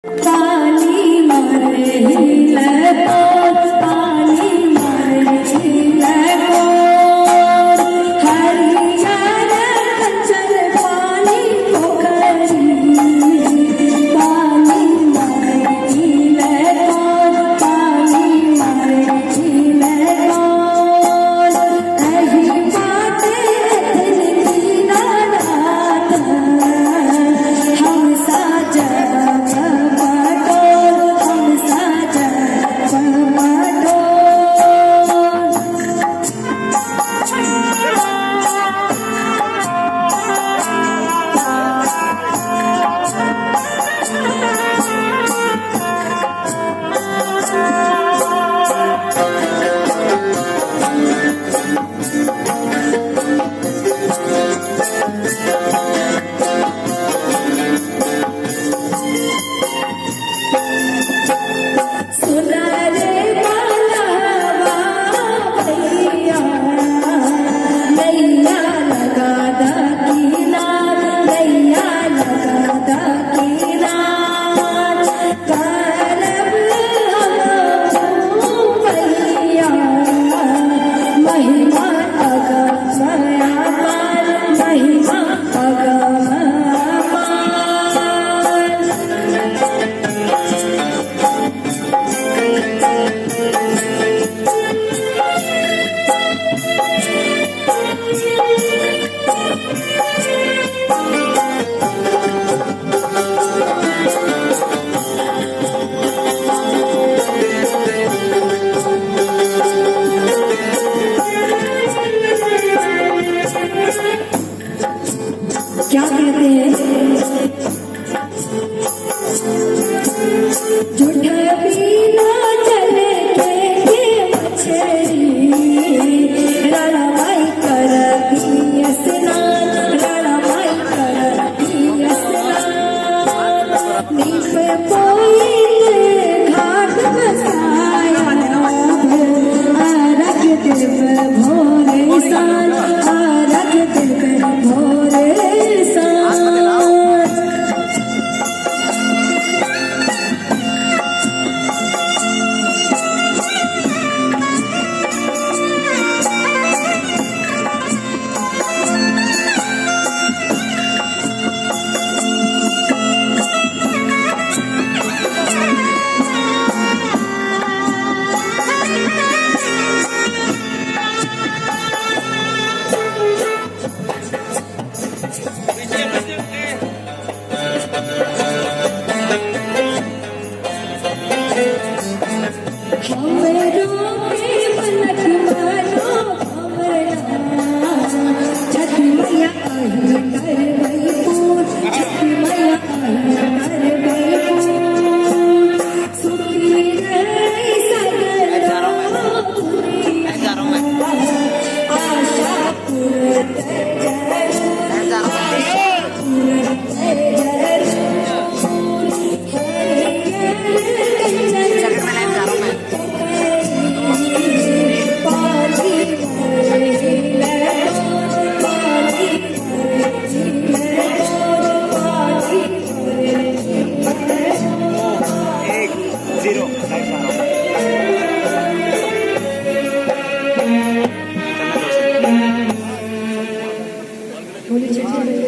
पानी मारे हिले पानी मारे हिले हरियर कंचन पानी पोखरी, पानी मारे हिले पानी मारे हिले एहि बाटे दीनानाथ, हम साजब पटोर, हम साजब पटोर। सुना रे बालावा भैया, नैया लगा दा किनार, नैया लगा दा किनार, करब हम भैया, महिमा अगम अपार, महिमा अगम अपार। क्या कहते हैं? झूठा बिना जल के मछरी, रणमाई करती स्नान, रणमाई करती स्नान, नीप पोई घाट बसाया, अर्घ देव भोरे साँझ, अर्घ देव भोरे साँझ। हमरो